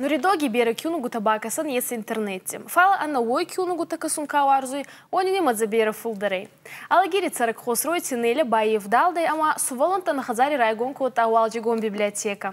Нуридоги берӕ киунугутӕ бакӕсӕн ес интернети. Фал ӕнӕуой киунугутӕ кӕсун ка уарзуй, уони нимӕдзӕ берӕ фулдӕр ӕй. Алагири цӕрӕг Хосройти Неля байевдалдӕй ӕма сувӕллӕнттӕн хӕдзари райгон кодта уалдзигон библиотекӕ.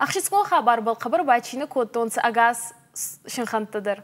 Ӕхсицгон хабарбӕл хъӕбӕр бацийнӕ кодтонцӕ ӕгас синхӕнттӕ дӕр.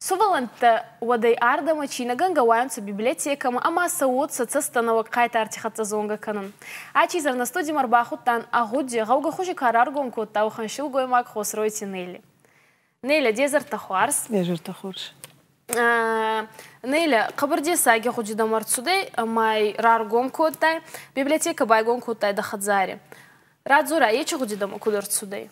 Сувӕллӕнттӕ уӕдӕй ардӕмӕ чинӕгӕнгӕ уайунцӕ библиотекӕмӕ ӕма сӕ уод сӕ цӕстӕ нӕуӕг хъайтарти хӕццӕ зонгӕ кӕнун. Ачи изӕр студимӕ ӕрбахудтан агъуди, гъӕугӕ хузи ка раргом кодта, уӕхӕн силгоймаг Хосройти Нелли. Неля, де зӕрдтӕ хуарз? Де зӕрдтӕ хорз. Неля, хъӕбӕр дессаги гъуди дӕмӕ ӕрцудӕй ӕма раргом кодтай, библиотекӕ байгон кодтай дӕ хӕдзари. Радзорӕ, ечи гъуди дӕмӕ куд ӕрцудӕй?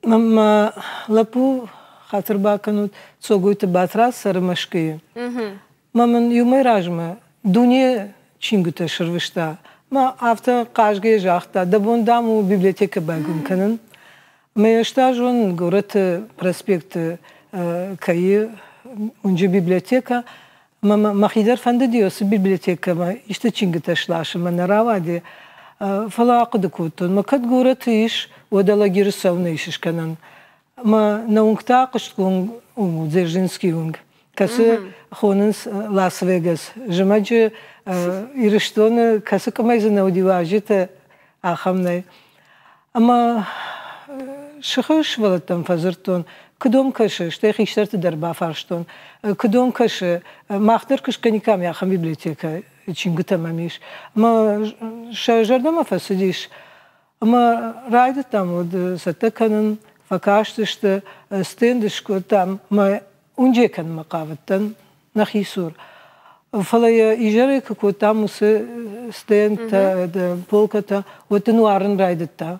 Мӕ лӕппу, хатыр бакӕнут, Цогойты Батрадз цӕры Мӕскуыйы. Мӕ мын иумӕ размӕ дуне чингуытӕ сырвыста. Мӕ афтӕ хъазгӕйӕ загъта, дӕ бон, дам, у библиотекӕ байгом кӕнын. Мӕ ӕз та зонын, горӕты проспекты кӕй уынджы библиотекӕ. Мӕ мӕхи дӕр фӕндыди уыцы библиотекӕмӕ исты чингуытӕ сласын, мӕ нӕ рауади. Фӕлӕ ахъуыды кодтон, мӕ кӕд горӕты ис, уӕд Алагиры цӕуынӕ ис скӕнӕн. Мӕ нӕ уынгтӕ хъуыстгонд у Дзержинский уынг, кӕцы хонынц Лас-Вегас. Зымӕджы Ирыстоны кӕцы къуымӕй дзы нӕ уыди уазджытӕ, ахӕм нӕй. Ӕмӕ сыхы сывӕллӕттӕм фӕдзырдтон, куыд уӕм кӕсы, стӕй хистӕрты дӕр бафарстон, куыд уӕм кӕсы, мах дӕр куы скӕниккам ахӕм библиотекӕ, чингуытӕ мӕм ис. Ӕмӕ сӕ зӕрдӕмӕ фӕцыдис. Ӕмӕ райдыдтам уӕд цӕттӕ кӕнын, фӕкастысты, стенд скодтам, ӕмӕ уынджы кӕнынмӕ хъавыдтӕн нӕхи цур. Фӕлӕ йӕ изӕрӕй куы кодтам уыцы стендтӕ, полкӕтӕ, уӕд дын уарын райдыдта.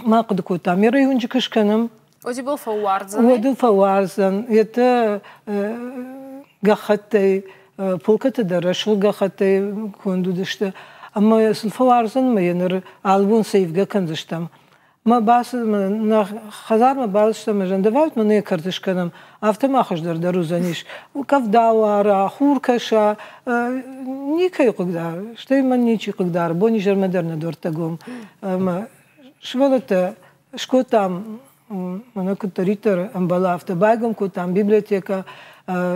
Ма хъуыды кодтам, йӕ уынджы куы скӕнӕм. Уӕд ыл фӕуардзӕн. Уӕд ыл фӕуардзӕн. Йӕ гӕххӕттӕй, полкӕтӕ дӕр рӕсугъд гӕххӕттӕй конд уыдысты. Ӕмӕ сын фӕуардзӕн ӕмӕ йӕ ныр алы бон сӕ ивгӕ кӕндзыстӕм. Мӕ бацыд, нӕ хӕдзармӕ бацыдтӕн ӕмӕ давай мӕ нӕ кӕрты скӕнӕм, афтӕ ма хуыздӕр дӕр уыдзӕнис. Къӕвда уара, хур кӕса, никӕй хъыгдары, стӕй мӕн ничи хъыгдары, бон-изӕрмӕ дӕр нӕ дуӕрттӕ гом. Ӕмӕ сывӕллӕттӕ скодтам, мӕнӕ куыддӕриддӕр ӕмбӕлы, афтӕ байгом кодтам библиотекӕ,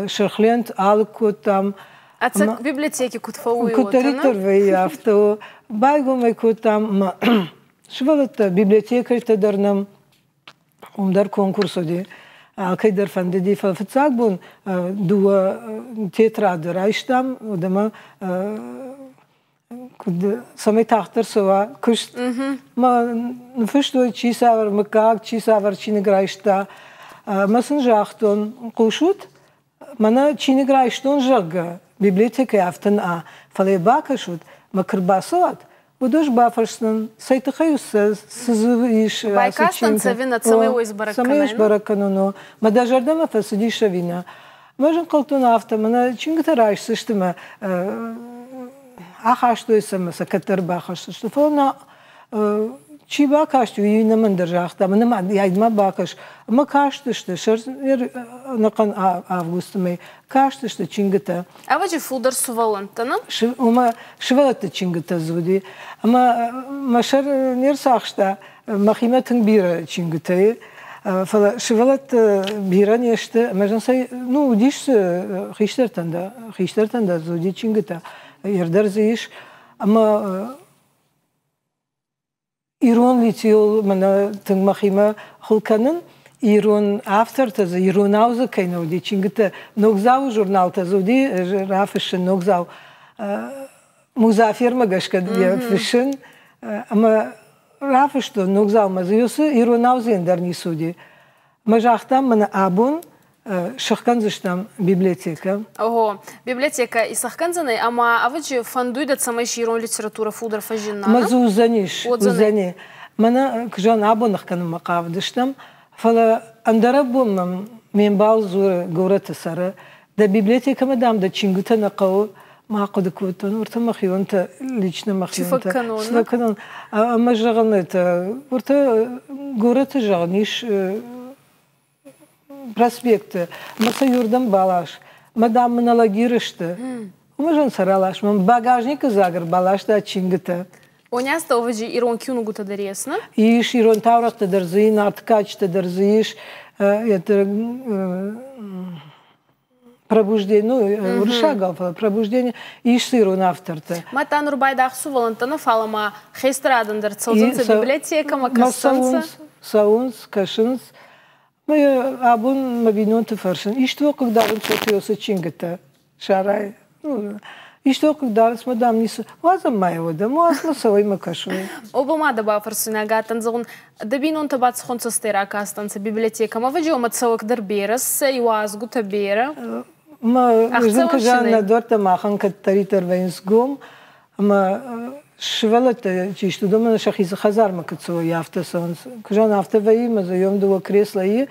сырх лент алыг кодтам. Ӕцӕг библиотеки куыд фӕуый? Куыддӕриддӕр вӕййы, афтӕ байгом ӕй кодтам. Сывӕллӕттӕ, библиотекӕртӕ дӕр нӕм уым дӕр конкурс уыди. Алкӕй дӕр фӕндыди. Фӕлӕ фыццаг бон дыууӕ тетрады райстам, уӕд ӕмӕ куыд цӕмӕй тагъддӕр цӕуа куыст. Мӕ ныффыстой, чи цавӕр мыггаг, чи цавӕр чиныг райста. Мӕ сын загътон, хъусут, мӕнӕ чиныг райстон, зӕгъгӕ, библиотекӕйы афтӕ нӕ, фӕлӕ йӕ бакӕсут, мӕ куы рбацӕуат, уӕд ӕз бафӕрсдзынӕн, цӕй тыххӕй цы дзы ис ацы Байкастӕн ӕви нӕ, цӕмӕй уый сбӕрӕг Цӕмӕй сбӕрӕг кӕнон, мӕ дӕ зӕрдӕмӕ фӕцыдис ӕви нӕ. Мӕ зынхъӕлдтон афтӕ, мӕнӕ чингуытӕ райсдзысты мӕ ахастой сӕ мӕ сӕ кӕддӕр бахӕсдзысты. Фӕлӕ нӕ чи бакасти, уый иннӕмӕн дӕр загъта, мӕнӕ ма бакӕс. Ӕмӕ кастысты, ӕнӕхъӕн августы мӕй кастысты чингуытӕ. Ӕвӕджы фылдӕр сывӕллӕттӕ, нӕ? Уымӕ сывӕллӕтты чингуытӕ дзы уыди. Ӕмӕ мӕ сӕр не рцахста, мӕхимӕ тынг бирӕ чингуытӕ и. Фӕлӕ сывӕллӕттӕ бирӕ не сты, ӕмӕ сӕ, ну, уыдис дзы хистӕртӕн дӕр, хистӕртӕн дӕр дзы уыди чингуытӕ, ӕрдӕр дзы ис. Ӕмӕ ирон литийыл мӕнӕ тынг мӕхимӕ хыл кӕнын. Ирон автортӕ дзы, иронау дзы кӕй нӕ уыди, чингуытӕ, Ногдзауы журналтӕ дзы уыди, рафыссын Ногдзау. Музафермӕ гӕсгӕ йӕ фыссын. Ӕмӕ рафыстон Ногдзаумӕ дзы уыцы иронау дзы ӕндӕр ницы уыди. Мӕ загътам, мӕнӕ абон сыхгӕндзыстӕм библиотекӕ. Ого, библиотекӕ исӕхгӕндзӕнӕй ӕма ӕвӕджи фӕндуй дӕ, цӕмӕй си ирон литературӕ фулдӕр фӕззинна? Мӕ дзы уыдзӕнис, уыдзӕни. Мӕнӕ куы абон ӕхгӕнынмӕ хъавыдыстӕм, фӕлӕ ӕндӕрӕбон мӕм ме мбал дзуры горӕты цӕры, дӕ библиотекӕмӕ, дам, дӕ чингуытӕ нӕ хъӕуы. Ма хъуыды кодтон, уыртӕ мӕхионтӕ, лично мӕхионтӕ. Цы фӕкӕнон? Ӕмӕ зӕгъын, это, уыртӕ горӕты зӕгъын ис проспекты, мӕ сӕ иуырдӕм балас. Мӕ, дам, мын Алагиры сты. Уымӕн сӕ ралас. Мӕн багажникы дзаг ӕрбаласта чингуытӕ. Оняста ӕвӕдзи ирон киунугутӕ дӕр ес, нӕ? Ис, ирон таурӕхътӕ дӕр дзы и, нарты кадджытӕ дӕр дзы ис. Это пробуждение, ну, уырыссагау, фӕлӕ пробуждение, ис дзы ирон автортӕ. Мадта нур байдагъ сувӕллӕнттӕ нӕ, фалӕ ма хестӕр адӕн дӕр цӕудзӕнцӕ библиотекӕмӕ, кӕсдзӕнцӕ. Цӕуынц, кӕсынц. Мӕ абон мӕ бинонты фӕрсын, исты уӕ хъыгдарынц уӕ чингуытӕ сарай? Исты уӕ хъыгдарынц, мӕ дам ницы. Уадзӕм ма йӕ уӕдӕ, уадз-ма цӕуӕй мӕ кӕсой. Обама дӕ бафӕрсуйнаг адтӕн, зӕгъун, дӕ бийнонтӕ ба цӕхуӕн цӕстӕй ракастӕнцӕ библиотекӕмӕ, ӕвӕдзи уӕмӕ цӕуӕг дӕр берӕ, сӕ иуазгутӕ берӕ. Мӕ зын куы зӕгъын, нӕ дуӕрттӕ махӕн кӕддӕриддӕр вӕййынц гом, ӕмӕ сывӕллӕттӕ чи сты, уыдонмӕ сӕхи цы хӕдзармӕ куы цӕуой, афтӕ цӕуынц. Куы зӕгъын, афтӕ вӕййы, ӕмӕ дзы иом дыууӕ креслойы,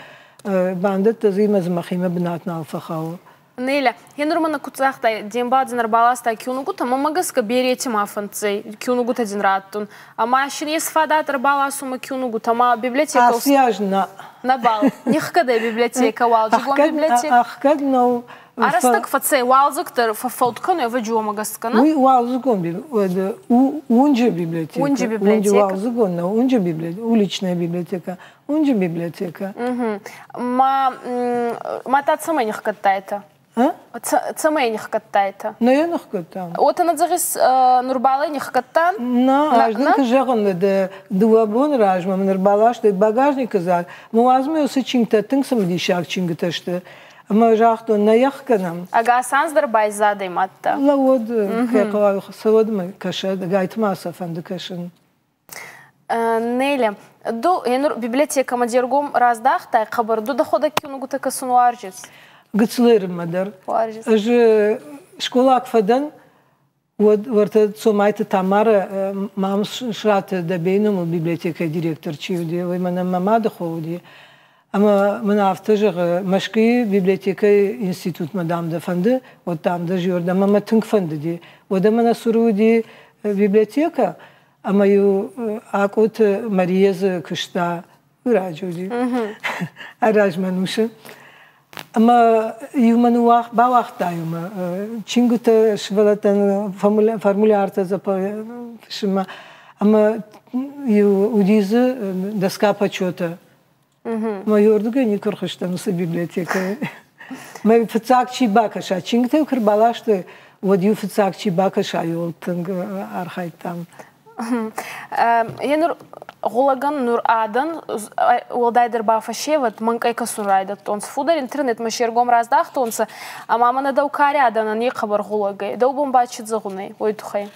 бандӕттӕ дзы ӕмӕ дзы мӕхимӕ бынат нал фӕхауы. Неля, енур мӕнӕ куд загътай, де мбал дин ӕрбаласта киунугутӕ, мӕмӕ гӕсгӕ берети ма фӕнддзӕй киунугутӕ дин раттун. Ӕма син ес фадат ӕрбаласунмӕ киунугутӕ, ӕма библиотекӕ Аци аз нӕ. Нӕбал. Нихгӕдӕй библиотекӕ, уалдзигон библиотекӕ. Ӕхгӕд нӕу. Арӕзтӕг фӕцӕй, уалдзӕг дӕр фӕффӕуд кӕнуй, ӕвӕджи уомӕ гӕсгӕ, нӕ? Уый уалдзыгон уынджы библиотекӕ. Уынджы библиотекӕ. Уынджы уалдзыгон нӕ, уынджы библиотекӕ, уличная библиотека, уынджы библиотекӕ. Ма, ма та цӕмӕй нихгӕдтайтӕ? Цӕмӕй нихгӕдтайтӕ? Нӕ йӕ ныхгӕдтам. Уотӕ нӕ зӕгъис, нурбалӕй нихгӕдтан? Нӕ, ӕз дын куы зӕгъын, дыууӕ боны размӕ мын ӕрбаластой багажникы дзаг. Мӕ уадзмӕ уыцы чингуытӕ тынг цымыдисаг чингуытӕ сты. Ӕмӕ загътон, нӕ йӕ хгӕнӕм. Ӕгас анз дӕр байзадӕй мадта. Лӕууӕд, кӕй хъӕуа, цӕуӕд мӕ кӕсӕд, ӕгайтма сӕ фӕнды кӕсын. Неля, ду енур библиотекӕмӕ де ргом раздахтай, хъӕбӕр ду дӕхуӕдӕг киунугутӕ кӕсун уарзис? Гыццылӕрынмӕ дӕр. Уарзис. Ӕз скъолаг фӕдӕн, уӕд уӕртӕ Цомайты Тамарӕ Мамсыраты Дӕбейы номыл библиотекӕйы директор чи уыди, уый мӕнӕн мӕ мады хо уыди. Ӕмӕ мын афтӕ зӕгъы, Мӕскуыйы библиотекӕйы институтмӕ, дам, дӕ фӕнды, уӕд, дам, дӕ зӕрдӕ ӕмӕ мӕ тынг фӕндыди. Уӕдӕ мӕнӕ цуры уыди библиотекӕ, ӕмӕ-иу Акъоты Мария дзы куыста, уый раджы уыди, ӕрӕджмӕ нусы. Ӕмӕ иу мӕ бауагъта иумӕ чингуытӕ сывӕллӕттӕн формуляртӕ фыссынмӕ. Ӕмӕ иу уыди дзы доска почета. Мӕ уырдыгӕй никуы рхызтӕн уыцы библиотекӕйы. Мӕ фыццаг чи бакӕса, чингуытӕ куы ӕрбаластой, уӕд-иу фыццаг чи бакӕса, иуыл тынг архайдтам. Енур гъулӕгӕн нур адӕн, уӕлдайдӕр ба фӕсевӕд, мӕнкъӕй кӕсун райдӕдтонцӕ. Фулдӕр интернетмӕ се ргом раздахтонцӕ, ӕма мӕнӕ дӕу кари адӕнӕн е хъӕбӕр гъулӕг ӕй. Дӕу бон ба чи зӕгъунӕй уой туххӕй?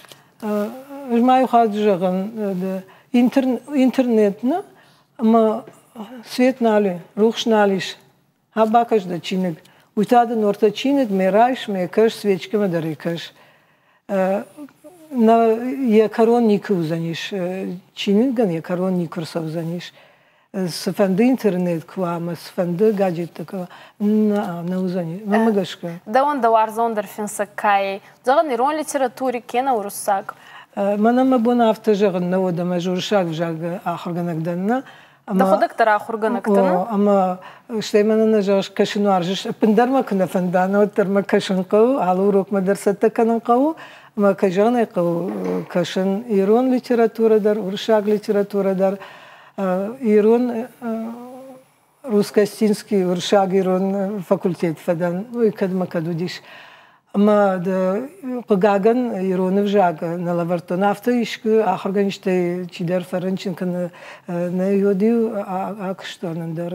Ӕз ма иу хатт зӕгъын, интернет нӕ, ӕмӕ свет нал и, рухс нал ис. Ха бакӕс дӕ чиныг. Уый та дын уӕртӕ чиныг, мӕ райс, мӕ кӕс, свечкӕмӕ дӕр ӕй кӕс. Нӕ йӕ кӕрон никуы уыдзӕнис. Чиныгӕн йӕ кӕрон никуы рцӕудзӕнис. Цыфӕнды интернет куы уа ӕмӕ цыфӕнды гаджеттӕ куы уа, нӕ, нӕ уыдзӕни. Мӕнмӕ гӕсгӕ. Дӕуӕн дӕ уарзондӕр финсӕг ка ӕй? Зӕгъӕн, ирон литератури кенӕ уруссаг? Мӕнӕн мӕ бон афтӕ зӕгъын нӕ уӕд, ӕмӕ ӕз уырыссаг ӕвзаг ахуыргӕнӕг дӕн, нӕ. Дӕхуӕдӕг дӕр ахуыргӕнӕг дӕ? Ӕмӕ стӕй мӕнӕн ӕз кӕсын уарзыс, ӕппындӕр мӕ куы нӕ фӕнда, уӕддӕр мӕ кӕсын хъӕуы, алы урокмӕ дӕр цӕттӕ кӕнын хъӕуы. Ӕмӕ, кӕй зӕгъын ӕй хъӕуы, кӕсын ирон литературӕ дӕр, уырыссаг литературӕ дӕр, ирон Русско-Остинский уырыссаг-ирон факультет фӕдӕн, уый кӕдмӕ кӕд уыдис. Ӕмӕ хъыгагӕн, ирон ӕвзаг нӕ лӕвӕрдтон. Афтӕ искуы ахуыргӕнджытӕй чидӕр фӕрынчын кӕны, нӕ уӕд-иу акуыстон ӕндӕр.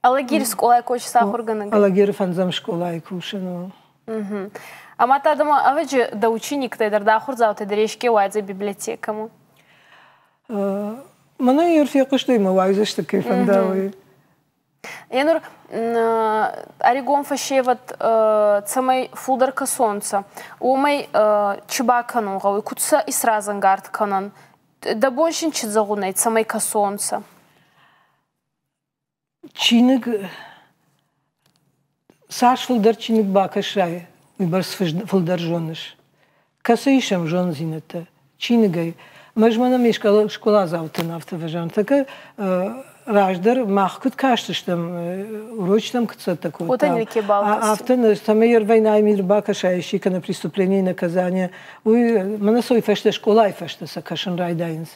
Алагиры скъолайы кусыс ахуыргӕнӕгӕй? Алагиры фӕндзӕм скъолайы кусын. Ӕмӕ та дӕм ӕвӕджы дӕ учениктӕй дӕр, дӕ ахуырдзаутӕй дӕр еске уайдзӕ библиотекӕмӕ? Мӕнӕ йе рфехъуыстой мӕ уайдзысты кӕй фӕнда, уый. Енур ӕригон фӕсевӕд цӕмӕй фулдӕр кӕсонцӕ, уомӕй чи бакӕнун гъӕуй, куд сӕ исразӕнгард кӕнӕн? Дӕ бон син чи зӕгъун ӕй, цӕмӕй кӕсонцӕ? Чиныг цас фылдӕр чиныг бакӕсай, уыйбӕрц фылдӕр зоныс. Кӕцы исӕм зондзинӕдтӕ чиныгӕй? Ӕмӕ ӕз мӕнӕ ме скъоладзаутӕн афтӕ фӕзӕгъын, тӕккӕ Раздӕр мах куыд кастыстӕм, урочытӕм куыд цӕттӕ кодтам, афтӕ цӕмӕй ӕрвӕйнӕй мир бакӕсай исчи кӕнӕ преступление и наказание, уый мӕнӕ сой фӕстӕ скъолайы фӕстӕ сӕ кӕсын райдайынц.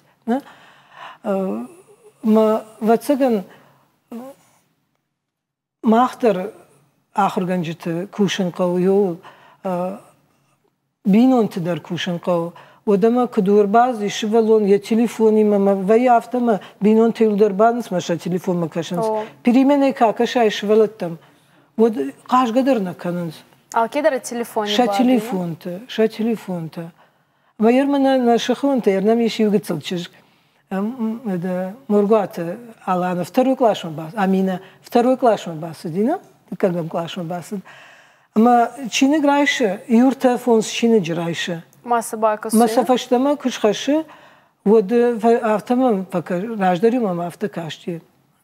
Мӕ вӕццӕгӕн мах дӕр ахуыргӕнджыты кусын хъӕуы иуыл, бинонты дӕр кусын хъӕуы. Уӕдӕмӕ куыд ӕрбацыди сывӕллон йӕ телефонимӕ, мӕ вӕййы афтӕ ӕмӕ бинонтӕ иуылдӕр бадынц мӕ сӕ телефонмӕ кӕсынц. Переменӕй куы акӕсай сывӕллӕттӕм, уӕд хъазгӕ дӕр нӕ кӕнынц. Алкедӕр телефони Сӕ телефонты, сӕ телефонтӕ. Ӕмӕ йер мӕнӕ нӕ сыхонтӕ, йер нӕм ис иу гыццыл чызг, Моргуаты Алана второй классмӕ бацыд, Амина второй классмӕ бацыди, нӕ? Дыккӕгӕм классмӕ бацыд. Ӕмӕ чиныг райсы, иу-ӕртӕ фондз чиныджы райсы. Ма цы бакӕсы? Мӕ сӕ фӕстӕмӕ куы схӕссы, уӕд афтӕ мӕм раздӕр-иу мӕм афтӕ касти.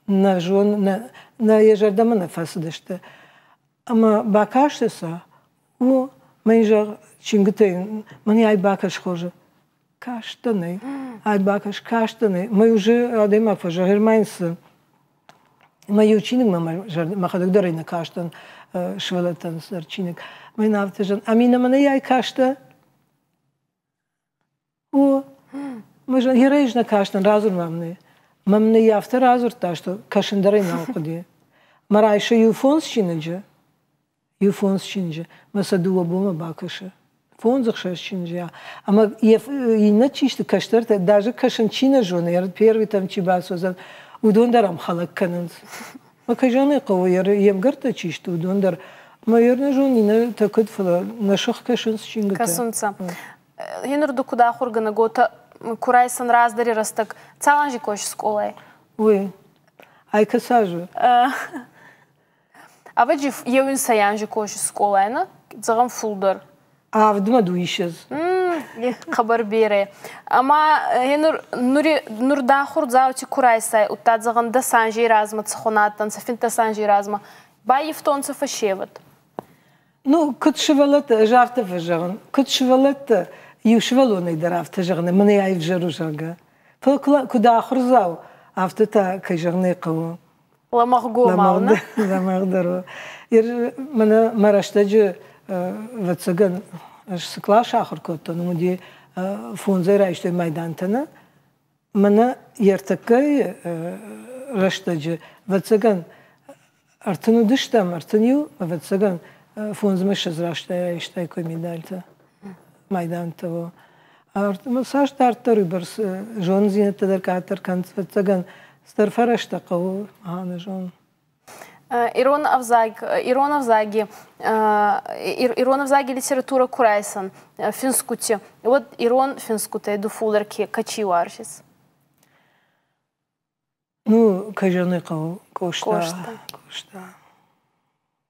Нӕ зон, нӕ, нӕ йӕ зӕрдӕмӕ нӕ фӕцыдысты. Ӕмӕ бакасты сӕ, о, мӕн зӕгъ, чингуытӕй мӕн ай бакӕс хорз. Кастӕн ӕй, ай бакӕс, кастӕн ӕй. Мӕ уже адӕймаг фӕзӕгъы, ма йын цы. Мӕ иу чиныгмӕ мӕхӕдӕг дӕр ӕй нӕ кастӕн, сывӕллӕттӕн цыдӕр чиныг. Мӕ йын афтӕ зӕгъын, Аминӕ, мӕнӕ ай кастӕ? О, мӕ зӕгъын, ерӕй ӕз нӕ кастӕн, радзур мӕм нӕ. Мӕм нӕ афтӕ радзырдта, что кӕсын дӕр ӕй нал хъуыди. Мӕ райсы иу фондз чиныджы, иу фондз чиныджы, мӕ сӕ дыууӕ бонмӕ бакӕсы. Фондз-ӕхсӕз чиныджы. Ӕмӕ иннӕ чи сты кӕстӕртӕ, даже кӕсын чи нӕ зоны, первыйтӕм чи бацӕудзӕн, уыдон дӕр ӕм хӕлӕг кӕнынц. Мӕ кӕй зӕгъын ӕй хъӕуы, йе мгӕрттӕ чи сты, уыдон дӕр. Мӕ йер нӕ зонын, иннӕтӕ куыд, фӕлӕ нӕ сых кӕсынц чингуытӕ. Кӕсунцӕ. Енур ду куд ахургӕнӕг, уотӕ ку райсӕн раздӕри рӕстӕг, цал анзи косис скъолай? Уый. Ай кӕцы аз у? Ӕвӕджи еу инсӕй анзи косис скъолай, нӕ? Зӕгъӕн, фулдӕр. Авдмӕ дуисӕдз. Хъӕбӕр берӕ. Ӕма енур нури нур дӕ ахурдзаути ку райсай, удта зӕгъӕн дӕс анзей размӕ цӕхуӕн адтӕнцӕ, финддӕс анзей размӕ, баййивтонцӕ фӕсевӕд. Ну, куыд сывӕллӕттӕ, ӕз афтӕ фӕзӕгъын, куыд сывӕллӕттӕ, иу сывӕллонӕй дӕр афтӕ зӕгъын, мӕнӕй аив у, зӕгъгӕ. Фӕлӕ куыд ахуырдзау, афтӕ та, кӕй зӕгъын ӕй хъӕуы. Лӕмӕгъгомау, нӕ? Лӕмӕгъдӕр у. Мӕнӕ мӕ рӕстӕджы, ӕвӕццӕгӕн, ӕз цы классы ахуыр кодтон, уым уыди фондзӕй райстой майдантӕ, нӕ? Мӕнӕ йе ртӕккӕйы рӕстӕджы, ӕвӕццӕгӕн, 30 уыдыстӕм, 31, ӕвӕццӕгӕн, фондзмӕ ссӕдз растӕй райстаиккой медальтӕ, майдантӕ. Цас дарддӕр уыйбӕрц зонддзинӕдтӕ дӕр къаддӕр кӕнынц, ӕвӕццӕгӕн, цыдӕр фӕрӕзтӕ хъӕуы, нӕ зонын. Ирон ӕвзаг, ирон ӕвзаги, ирон ӕвзаги литературӕ ку райсӕн, финсгути, уӕд ирон финсгутӕй ду фулдӕр ке чи уарзис? Ну, кӕй зӕгъын ӕй хъӕуы, Къоста. Къоста. Къоста.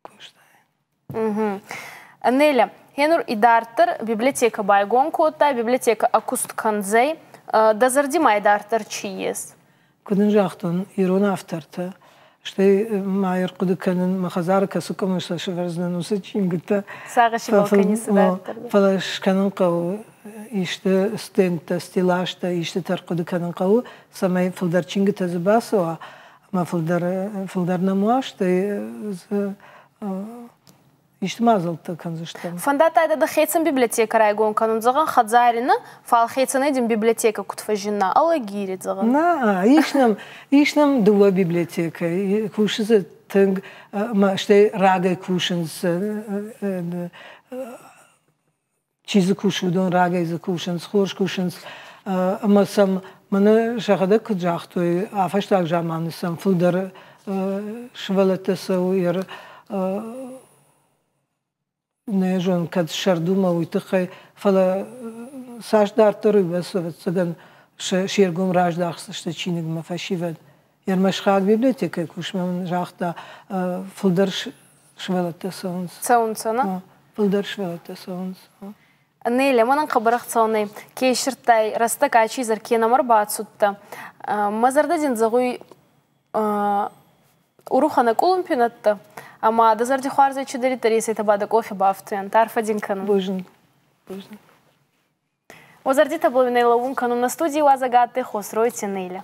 Къоста. Неля, гьенур идарддӕр библиотекӕ байгон кодтай, библиотекӕ ӕкуст кӕндзӕй. Дӕ зӕрди ма идарддӕр чи ес? Куыд ын загътон, ирон автортӕ, стӕй ма ӕрхъуыды кӕнын, мӕ хӕдзары кӕцы къуымы сӕ сӕвӕрдзынӕн, уыцы чингуытӕ. Сагъӕси балкъони цыдӕриддӕр. Фӕлӕ скӕнын хъӕуы исты стендтӕ, стеллажтӕ, истытӕ ӕрхъуыды кӕнын хъӕуы, цӕмӕй фылдӕр чингуытӕ дзы бацӕуа ӕмӕ фылдӕр, фылдӕр нӕм уа, стӕй дзы исты мадзӕлттӕ кӕндзыстӕм. Фӕндадтайдӕ дӕ хецӕн библиотекӕ райгон кӕнун, зӕгъӕн, хӕдзари нӕ, фал хецӕнӕй дин библиотекӕ куд фӕззинна, Алагири, зӕгъӕн. Нӕ, ис нӕм дыууӕ библиотекӕйы. Кусы дзы тынг, стӕй рагӕй кусынц чи дзы кусы, уыдон рагӕй дзы кусынц, хорз кусынц. Ӕмӕ сӕм мӕнӕ сӕхӕдӕг куыд загътой, а фӕстаг заманы сӕм фылдӕр сывӕллӕттӕ цӕуы нӕ зонын, кӕд сӕрдумӕ уый тыххӕй, фӕлӕ цас дарддӕр уыйбӕрц, ӕвӕццӕгӕн, се ргом раздахдзысты чиныгмӕ фӕсивӕд. Ӕрмӕст библиотекӕйы кусмӕ мын загъта, фылдӕр сывӕллӕттӕ цӕуынц. Цӕуынцӕ, нӕ? Фылдӕр сывӕллӕттӕ цӕуынц. Нелли, мӕнӕн хъӕбӕр ӕхцӕуӕнӕй ке иссирдтай рӕстӕг ачи изӕр ке нӕмӕ ӕрбацудтӕ. Мӕ зӕрдӕ дин зӕгъуй урух ӕнӕкъулумпи нӕдтӕ, ӕма дӕ зӕрди хуарзӕй чидӕриддӕр есетӕ ба дӕ къохи бафтуйӕнт. Арфӕ дин кӕнун. Бузныг. Бузныг. Уӕ зӕрдитӕбӕл уин ӕй лӕуун кӕнун нӕ студий уазӕг адтӕй Хосройти Неля.